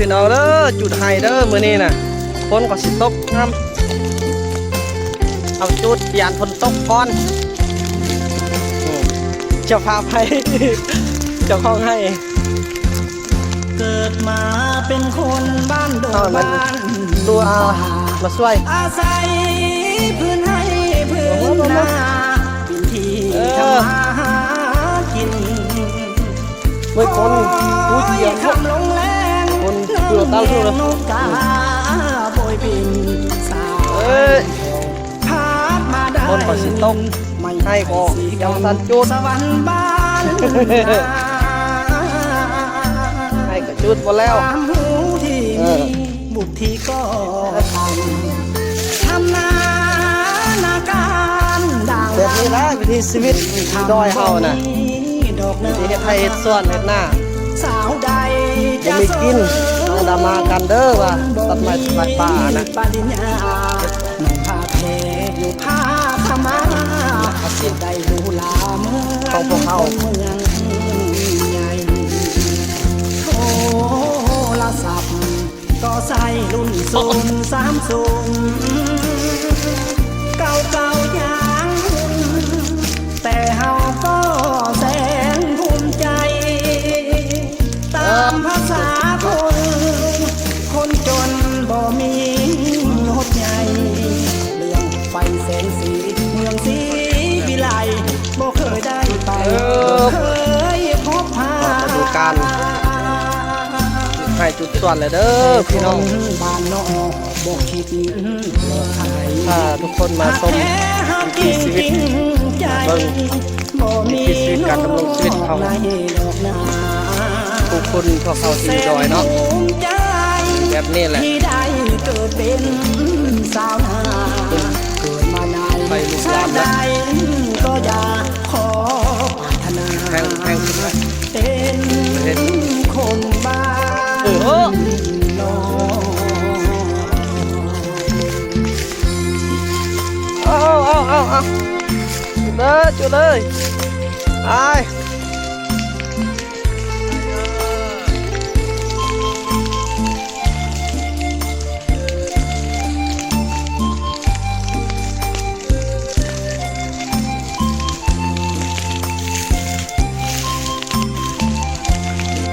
ພີ່ນ້ອງເດີ ຈູດໄຮ່ເດີມື້ນີ້ນະ ຝົນກໍຊິຕົກນຳ. ເອົາຈູດ ຢ້ານຝົນຕົກກ່ອນ. ເຈົ້າພາບໄຮ່ ເຈົ້າຂອງໄຮ່ ເກີດມາເປັນຄົນບ້ານດົງ ເອົາ ມັນ ບ້ານ ຕົວມາຊ່ວຍ ອາໄສພື້ນໄຮ່ພື້ນນາ ເປັນທີ່ ເອີ ທຳມາຫາກິນ. ເວີຍຄົນ ຜູ້ຈຽນ ຄົນເພື່ອເຕົ້າເທື່ອ ເອີຍ ຝົນກໍຊິຕົກ ໄຮ່ກໍຍັງບໍ່ທັນຈູດ ໄຮ່ກໍຈູດບໍ່ແລ້ວ ເອີ. ແບບນີ້ລະ ວິຖີຊີວິດດອຍເຮົານະ ວິຖີເຮັດໄຮ່ເຮັດສວນເຮັດນາ ບໍ່ມີກິນ ຕ້ອງດຳມາກັນເດີ ວ່າຕັດໄມ້ໄຟປ່ານະ ອາຊີບຂອງພວກເຮົາ. ໂທລະສັບກໍໃຊ້ລຸ້ນສູນສາມສູນ ເກົ່າໆຢ່າງຮຸ່ນ ແຕ່ເຮົາກໍແສນພູມໃຈ ຕາມພາສາຄົນ ຄົນຈົນບໍ່ມີຫົດໃຫຍ່ ເລື່ອງໄຟແສງສີເມືອງສີວິໄລ ບໍ່ເຄີຍໄດ້ໄປ ເອີ ບໍ່ເຄີຍພົບພາ ຮອດລະດູການ ໃຫ້ຈຸດສວນແລ້ວເດີພີ່ນ້ອງ ບ້ານນອກບໍ່ຄິດ ພາທຸກຄົນມາຊົມວິຖີຊີວິດ ເບິ່ງວິຖີຊີວິດການດຳລົງຊີວິດຂອງຜູ້ຄົນພວກເຮົາທີ່ຢູ່ດອຍເນາະ ແບບນີ້ແຫຼະ ໄປລຸກລາມແລ້ວ ແພງ ແພງຂຶ້ນແລ້ວ ເອີ ໂອ້ ເອົາ ເອົາ ເອົາ ເອົາ ເດີ ຈູດເລີຍ ໄປ.